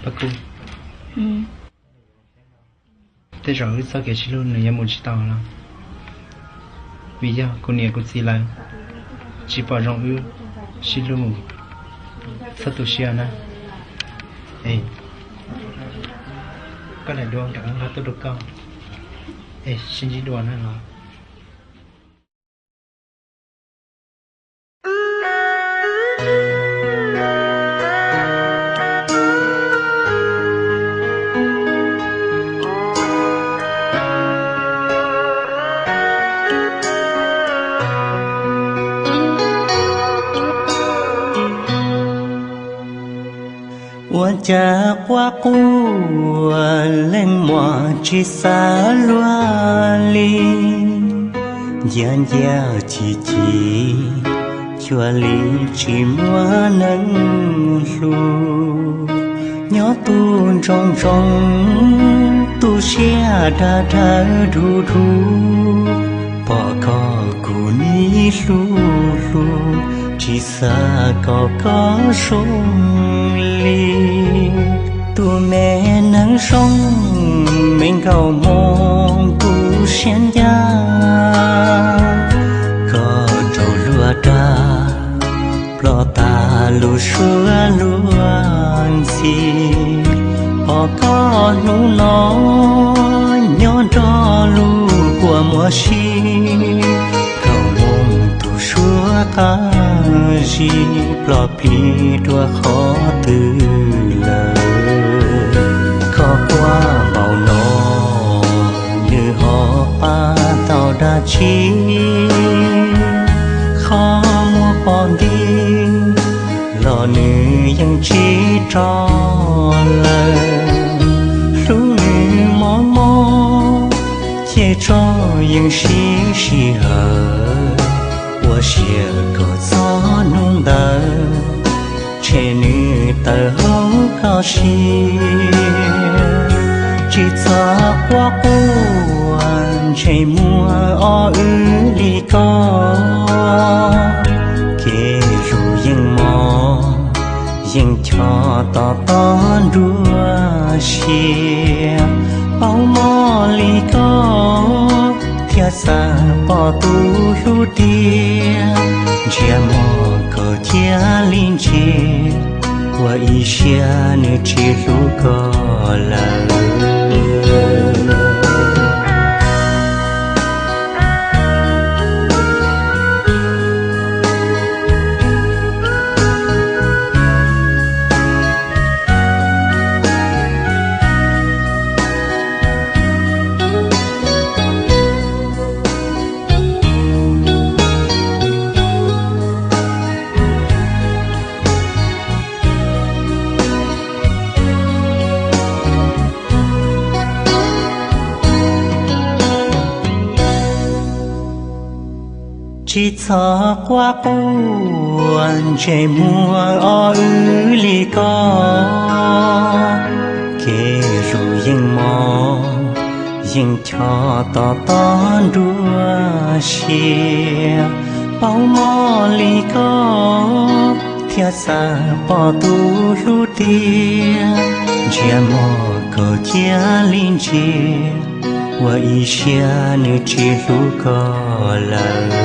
Paj Kub, tej zaum wb txoj kev sib hlub nws yuav mus tsis tau los, vim yog kuv niam kuv txiv lawv tsis pom zoo wb sib hlub mus. Txhob tu siab na. Es koj daim duab nram qab nqaj tuaj rau koj, es sib ntsib dua na los. Ua cas quaj quaj leej muam tsis xav luag li, ncia ncia chim chim, cuag li tsis muaj neeg hlub. Nyob tu ntsoov ntsoov, tu siab dag dag dhuv dhuv, pom koj kuv nim hlub hlub, tsis xav kom koj zoo li. Tus me neeg zoo, me nkauj hmoob kuv siab ncaj, koj raug luag dag, ploj tag lub suab luag ntxhi. Pom koj hnub no nyob nrog luag kua muag si, nkauj hmoob tus suab qab zib, ploj plig dua qhov twg lawm. Koj quaj npaum no, nws ho pab tau dab tsi? Qhov muag pom nti los nws yeej tsis rov lawm. Hlub nws mob mob, ces tso yeej sib sij hawm, ua siab kom txog hnub ntawd, tshem nws tawm hauv koj siab. Tsis txhob quaj quaj, ntsej muag ob wb li ko, kev hlub yeej mos, yeej choj tos tos nruab siab. Paub mob li ko, thiaj xav pom tus hlub tiag, ntsia muag koj cia li ntsia, ua ib siab nws tsis hlub koj lawm. Tsis txhob quaj quaj, ntsej muag ob wb li ko, kev hlub yeej mos, yeej choj tos tos nruab siab. Paub mob li ko, thiaj xav pom tus hlub tiag, ntsia muag koj cia li ntsia, ua ib siab nws tsis hlub koj lawm.